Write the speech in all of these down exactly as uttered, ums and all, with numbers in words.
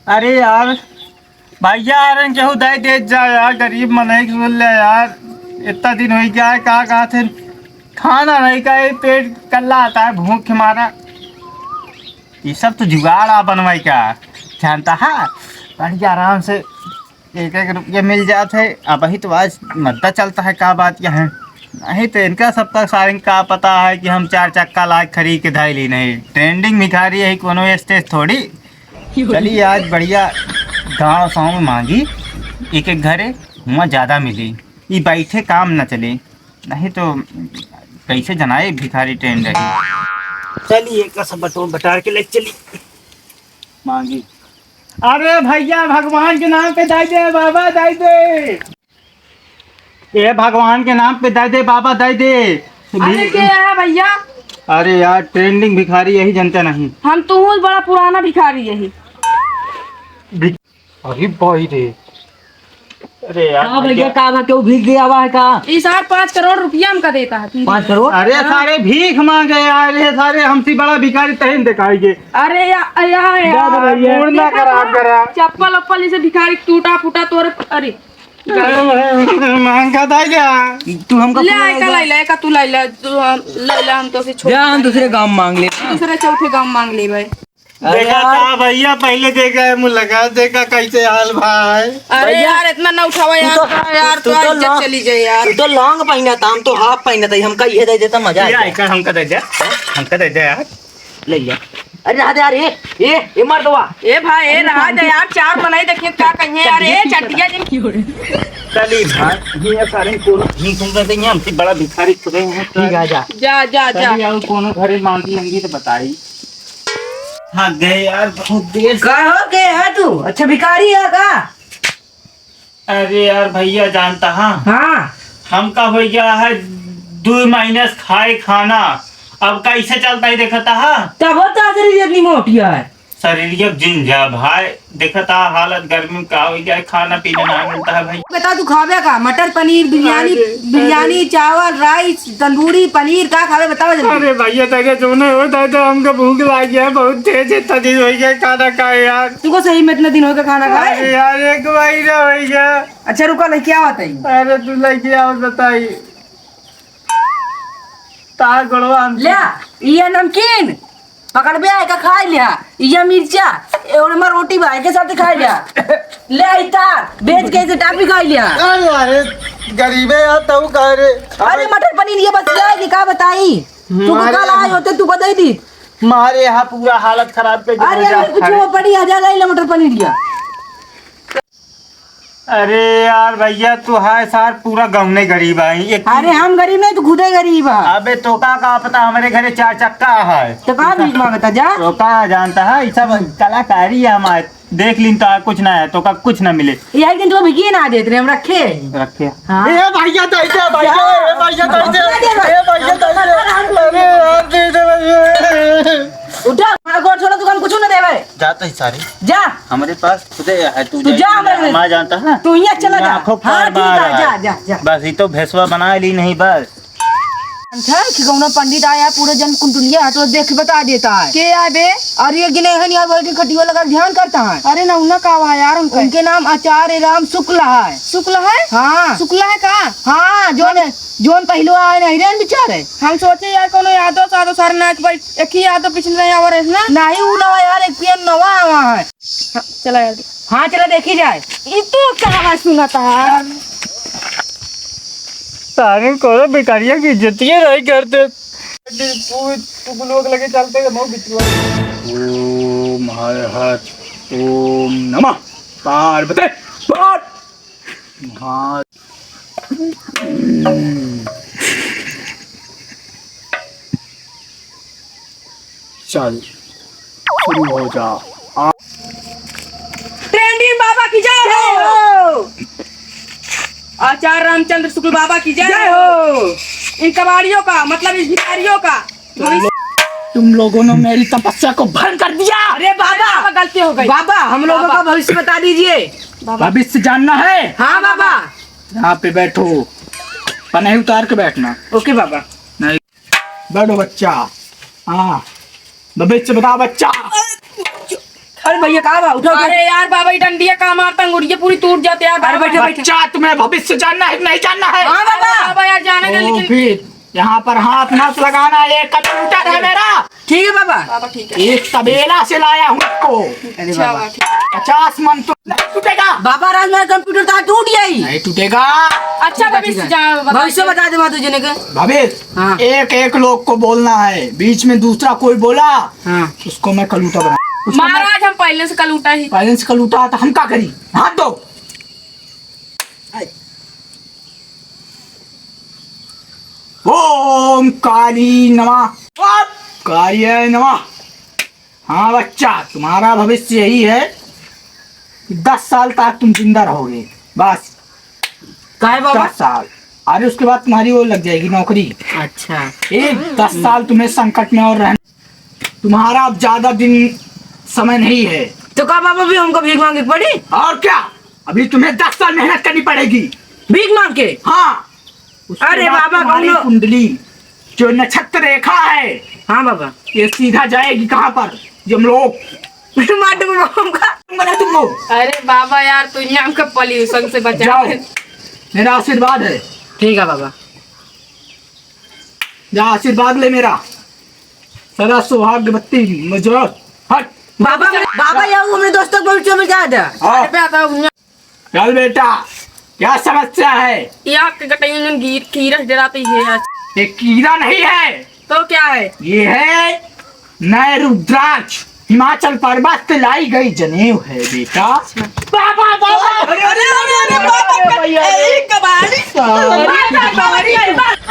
अरे यार, भैया यार, केहू दे दे जा यार, गरीब मनई के सुन ले यार। इतना दिन होइ गया है, का कहा थे, खाना नहीं का, ये पेट कल्ला आता है भूख के मारा। ये सब तो जुगाड़ आ बनवाई का, जानता है, बढ़िया आराम से एक एक रुपया मिल जात है। अब ही तो आज मद्दा चलता है, का बात क्या है? नहीं तो इनका सबका सारे का पता है कि हम चार चक्का लाग खरीद के धाई ली नहीं। ट्रेंडिंग भिखारी यही कोनो स्टेज थोड़ी। चलिए आज बढ़िया गाँव साँव में माँगी, एक एक घरे हुआँ ज्यादा मिली। ई बैठे काम न चले, नहीं तो कैसे जनाए भिखारी ट्रेंड रही। चलिए एक सब बटो बटार के ले चली माँगी। अरे भैया, भगवान के नाम पे दे दे बाबा, दे दे। ए भगवान के नाम पे दे दे बाबा, दे दे। अरे के है भैया? अरे यार, ट्रेंडिंग भिखारी यही जनता नहीं। हम तो हूँ बड़ा पुराना भिखारी यही। भिख-, अरे भाई रे। अरे यार का भैया, भैया। का बा, केहू भीख दे आवा है का? ई सार पाँच करोड़ रुपया हमका देता है। पाँच करोड़? अरे हाँ। सारे भीख माँगे यार, ये सारे हमसे बड़ा भिखारी तहिन दिखाई के। अरे या, या, या, जा दे भैया। मूड ना खराब करा। चप्पल उप्पल इसे भिखारी टूटा फूटा तोर, अरे। माँगा था क्या? तू हमका ले फुला आए का दे। लाई, लाई का तू लाई, लाई, तू हम, लाई, लाई, हम तो से छोड़ जा, हम दूसरे गाँव माँग ले। दूसरे चौथे गाँव माँग ले भाई। अरे देखा यार। था भैया, पहले देखा है मुलाकात, देखा कैसे हाल भाई। अरे भैया, यार, इतना ना उठावा तू यार, तो, यार, तू तो तो इज्जत लॉन्ग, चली जाए यार। तू तो लॉन्ग पहना था, हम तो हाफ पहना था, हमका ये दे देता, मजा आ ये जाए। आइकर हमका दे दे, हमका दे दे यार। ले लिया। अरे रहा दे यार, ए, ए, ए मर्दवा। ए भाई, ए अरे रहा दे यार, चार मनई देखिए का कहिए यार, ए चड्डिया जिन। चली भाई, ये सारे कोनो नहीं सुन रहे थे, ये हमसे बड़ा भिखारी चुके हैं। ठीक है, जा। जा, जा, जा। चली आओ, कोनो घरे मांगी लंगी तो बताई। थक गए यार, बहुत देर से। का हो, के है तू? अच्छा भिखारी है का? अरे यार भैया, जानता हाँ? हाँ। हमका हो गया है दो महीने से खाए खाना, अब कैसे चलता ही देखता हाँ? तब होता शरीर इतनी मोटी है। शरीर जिन जा भाई, देखता हालत गर्मी में का हो गया है, खाना पीना ना मिलता है भाई। बता, तू खावे का? मटर पनीर, बिरयानी, अरे, बिरयानी, अरे। चावल, राइस, तंदूरी पनीर का खावे, बताओ जल्दी। अरे भैया, तके जो नहीं होता है तो हमको भूख लाग गया है, बहुत तेज है, तकलीफ हो गया, खाना खाए यार। तुमको सही में इतना दिन हो गया खाना खाए? अरे यार, एक महीना हो गया। अच्छा रुका, लेके आओ बताई। अरे तू लेके आओ बताई। तार गोड़वा हम ल्या, ये नमकीन। पकड़बे, एका खाई लिया। इया मिर्चा, ए, ओरमा रोटी बा, एके साथे खाई लिया। ले आई तार, बेच के इसे टाफी खाई लिया। अरे, अरे, गरीबे यार, तू कह रे। अरे, मटर पनीर ये बस ले आई, का बताई? तू को मारे कल आए होते, तू बता दी। मारे यहाँ पूरा हालत खराब कर दिया अरे, जा। अरे, कुछ वो पड़ी, हजार लाई ले मटर पनीर लिया। अरे यार भैया, तू है सार, पूरा गाँव नहीं गरीब है। एक अरे हम गरीब नहीं, तू खुदे गरीब है। अबे तोका का पता, हमारे घरे चार चक्का है। तो का भीख मांगता जा? तोका जानता है, ये सब कलाकारी है हमारे। देख लीन तो कुछ ना है, तोका कुछ ना मिले। यही दिन तो भिखिए ना देत रहे, हम रखे। रखे। हाँ। ए भैया, दे दे भैया, ए भैया, दे दे, ए भैया, दे दे। अरे यार, दे दे भैया। उठा, हमारा गोड़ छोड़ा, तू हम कुछ ना देवे। जाता ही सारे। जा। हमारे पास खुदे है, तू तू जा, जा, हमारे हमारा जानता है। तू यहाँ चला जा। आँखों हाँ, पार ठीक मार है, रहा जा, है। जा, जा। बस ये तो भेसवा बना ली नहीं बस। अच्छा, कि कौनो पंडित आया, पूरे जन कुंडलिया हाथ में देख के बता देता है। के आए बे? अरे, ये गिने हन यार, बैठ के खटिया लगा ध्यान करता है। अरे ना, उन्हें का हुआ यार उनका? उनके नाम आचार्य राम शुक्ल है। शुक्ल है? हाँ। शुक्ल है का? हाँ, जोन, जोन पहलू आए नहीं रे बेचारे। हम सोचे यार, कौनो यादव साधो सारे नाच बैठ, एक ही यादव पिछले नहीं आवा रहे ना? नहीं, उ नवा यार, एक पियन नवा आवा है। हाँ, चला यार। हाँ, चला देखी जाए। ई तो कहाँ सुनता है? सारे कोनो भिखारिया की इज्जतिये नहीं करते। तू, तू लोग लगे चलते हैं, मऊ बिचुआ। ओम हर हर, ओम नमः पार्वती, पार्वती। हाँ। चल, शुरू हो जा। आ- ट्रेंडिंग बाबा की जय हो। आचार्य रामचंद्र शुक्ल बाबा की जय जय हो। हो। इन कबाड़ियों का, मतलब इस भिखारियों का। तुम लोगों ने मेरी तपस्या को भंग कर दिया। अरे बाबा, बाबा, गलती हो गई। बाबा, हम लोगों बाबा। का भविष्य बता दीजिए। बाबा। भविष्य जानना है? हाँ बाबा। यहाँ पे बैठो, पनही उतार के बैठना। ओके बाबा। नहीं, बैठो बच्चा। हाँ, भविष्य बता बच्चा। अरे भैया, का बा? उठो, उठो। अरे यार बाबा, ये डंडिया का मारता, अंगुरिया पूरी टूट जाती यार अरे बाबा। बैठो, बैठो। बच्चा, तुम्हें भविष्य जानना है कि नहीं जानना है? हाँ बाबा। अरे बाबा यार, जाने दे, तो लेकिन फिर यहाँ पर हाथ मत लगाना, ये कंप्यूटर है मेरा। ठीक है बाबा। बाबा ठीक है। एक तबेला से लाया हूँ इसको। अरे अच्छा बाबा। बाबा, ठीक। पचास मन तो नहीं टूटेगा। बाबा, राज मेरा कंप्यूटर तो टूट गया ही। नहीं टूटेगा। अच्छा ठीक है, भविष्य ठीक है। जा, बता भविष्य दे। बता दे माता जी ने के। भविष्य हाँ। एक एक लोग को बोलना है, बीच में दूसरा कोई बोला हाँ। उसको मैं कलूटा बना। उसको मैं महाराज हम पहले से कलूटा ही। पहले से कलूटा तो हम का करी? हाथ दो। ओम काली नमः, ओम कालियाय नमः। हाँ बच्चा, तुम्हारा भविष्य यही है कि दस साल तक तुम जिंदा रहोगे, बस। काहे बाबा? दस साल। अरे उसके बाद तुम्हारी वो लग जाएगी नौकरी। अच्छा। एक दस साल तुम्हें संकट में और रहना, तुम्हारा अब ज्यादा दिन समय नहीं है। तो का बाबा भी हमको भीख मांगे के पड़ी? और क्या, अभी तुम्हें दस साल मेहनत करनी पड़ेगी। भीख मांग के? हाँ। उसके अरे बाद बाबा, तुम्हारी कौनो कुंडली, जो नक्षत्र रेखा है, हाँ बाबा। ये सीधा जाएगी कहाँ पर? यमलोक। मार दूंगा बाबा हमका। बना तुमको। अरे बाबा यार, तू यहाँ हमका pollution से बचा जाओ, ले। मेरा आशीर्वाद है। ठीक है बाबा। जा आशीर्वाद ले मेरा। सदा सौभाग्यवती मुझे। हट। बाबा, बाबा, ये हमरे दोस्तों को भविष्य में जा दे। हाँ। अरे बाबा, चल बेटा, क्या समस्या है? ये आपके गटई में कीर-, कीरा से डराते ही है यार। ये कीरा नहीं है। तो क्या है? ये है नए रुद्राक्ष, हिमाचल पर्वत से लाई गई जनेऊ है बेटा। अच्छा। बाबा, बाबा। अरे, अरे, अरे, अरे, बाबा, भैया। अरे, कबाड़ी। बाबा, कबाड़ी।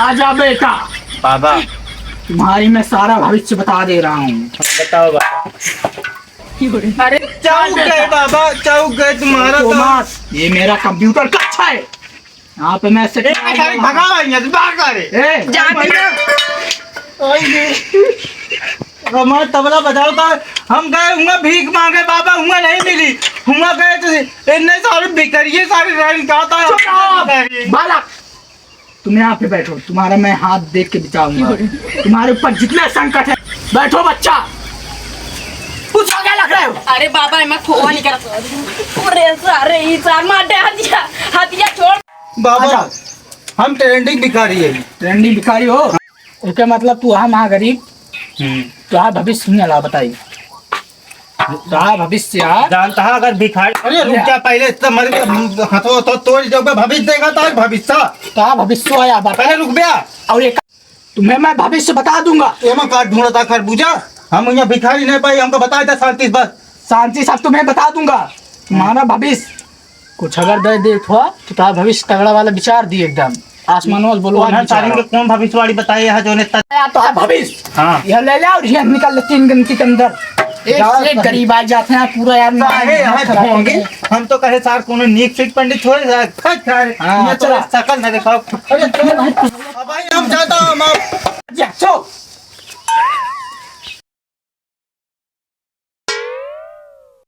आजा बेटा। बाबा। तुम्हारी मैं सारा भविष्य बता दे रहा हूँ। बताओ बाबा। अरे चौक गए बाबा, चौक गए तुम्हारा तो तो। मत, ये मेरा कंप्यूटर कक्षा है। यहाँ पे मैं ए, सेटिंग ए, खाली भगावा यहाँ से, बाहर का रे। ए, जा भाई। ओए जी। हमार तबला बजाओ तो हम गए हुआ भीख मांगे बाबा, हुआ नहीं मिली। हुआ गए तो इतने सारे भिखारी, सारे रंग जाता है। चुप रहो, बालक। तुम यहाँ पे बैठो, तुम्हारा मैं हाथ देख के बचाऊंगा। तुम्हारे ऊपर जितने संकट है, बैठो बच्चा। कुछ हो गया लग रहे हो? अरे बाबा, मैं खोआ नहीं कर। अरे सारे, ई सार मार दे, हथिया, हथिया छोड़। बाबा, अच्छा। हम ट्रेंडिंग भिखारी है। ट्रेंडिंग भिखारी हो? ओके, मतलब तू है महागरीब। हम्म। तो हाँ, भविष्य सुन ला, बताई। तोहार भविष्य यार। जानता है अगर भिखारी, अरे रुक जा, पहले इतना मर गया, हथो तो तोड़ जाओगे, भविष्य देगा तो भविष्य। तोहार भविष्य आया बात। पहले रुक बे। और एक तुम्हें मैं भविष्य बता दूंगा। एमा का ढूंढता खरबूजा? हम यहाँ भिखारी नहीं पाई, हमको बता दे शांति से बस। शांति से अब तुम्हें बता दूंगा तुम्हारा भविष्य। कुछ अगर दे दे थोड़ा, तो तोहार भविष्य तगड़ा वाला विचार दी एकदम। आसमान में बोलो उन्हें विचार। सारिन के कौन भविष्यवाणी बताए है जो ने तक यार तोहार भविष्य। हाँ। यह ले ले और यह निकाल ले तीन घंटे के अंदर। एक जाओ से एक सारे। गरीब आ जाते हैं पूरा यार। सारे यहाँ ढोंगे। हम तो कहे सार कोनो नीक सीख पंडित छोड़े सार, फट सारे। हाँ, ये तो चला। शकल ना दिखाओ। अरे चलो भाई।